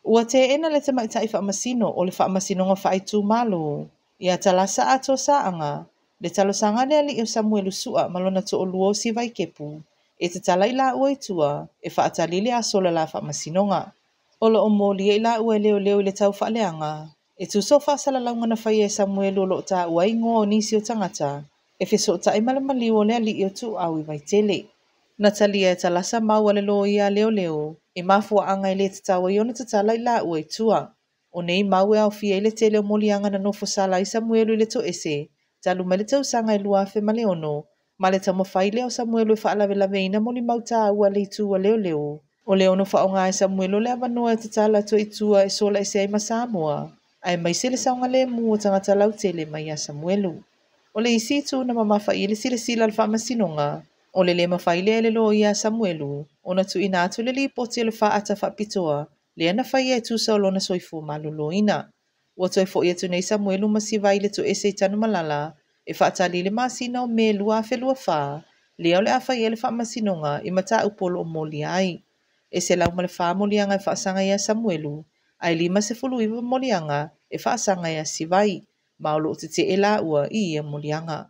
Ua teena le tamaitai faamasino o le Faamasinoga Faaitumalo ia Talasa Ato Saaga le talosaga a le alii o Samuelu Su'a ma lona toalua o Sivai Kepu e tatala i laua i tua e faatali le aso o le la faamasinoga. O lo o molia i laua e leoleo i le taufaaleaga e tusa o faasalalauga na faia e Samuelu o lo o taua ai igoa o nisi o tagata e fesootai ma le maliu o le alii o Tuuau i Vaitele. Na talia e Talasa mau a le loia a leoleo i mafuaaga e le tatau ai ona tatala i laua i tua. O nei mau e aofia ai le tele o moliaga na nofo sala ai Samuelu i le toese talu mai le tausaga e 2006 ma le taumafai lea o Samuelu e faalavelaveina molimau taua a le itu a leoleo. O le ono faaaoga e Samuelu o le avanoa e tatala atu ai i tua e sola ese ai ma Samoa, aemaise le saogalemu o tagata lautele mai ia Samuelu. O le isi itu na mamafa i ai le silasila a le faamasinoga, o le le mafai lea e le loia a Samuelu ona tuuina atu le lipoti o le faata faapitoa lea na faia e tusa o lona soifua maloloina. Ua toe foi atu nei Samuelu ma Sivai i le toese i Tanumalala e faatali i le masina o Me 2024, lea o le a fai ai le faamasinoga i mataupu o lo o molia ai. E 104 moliaga e faasaga ia Samuelu, ae 59 moliaga e faasaga ia Sivai, ma o lo o tetee laua i ia moliaga.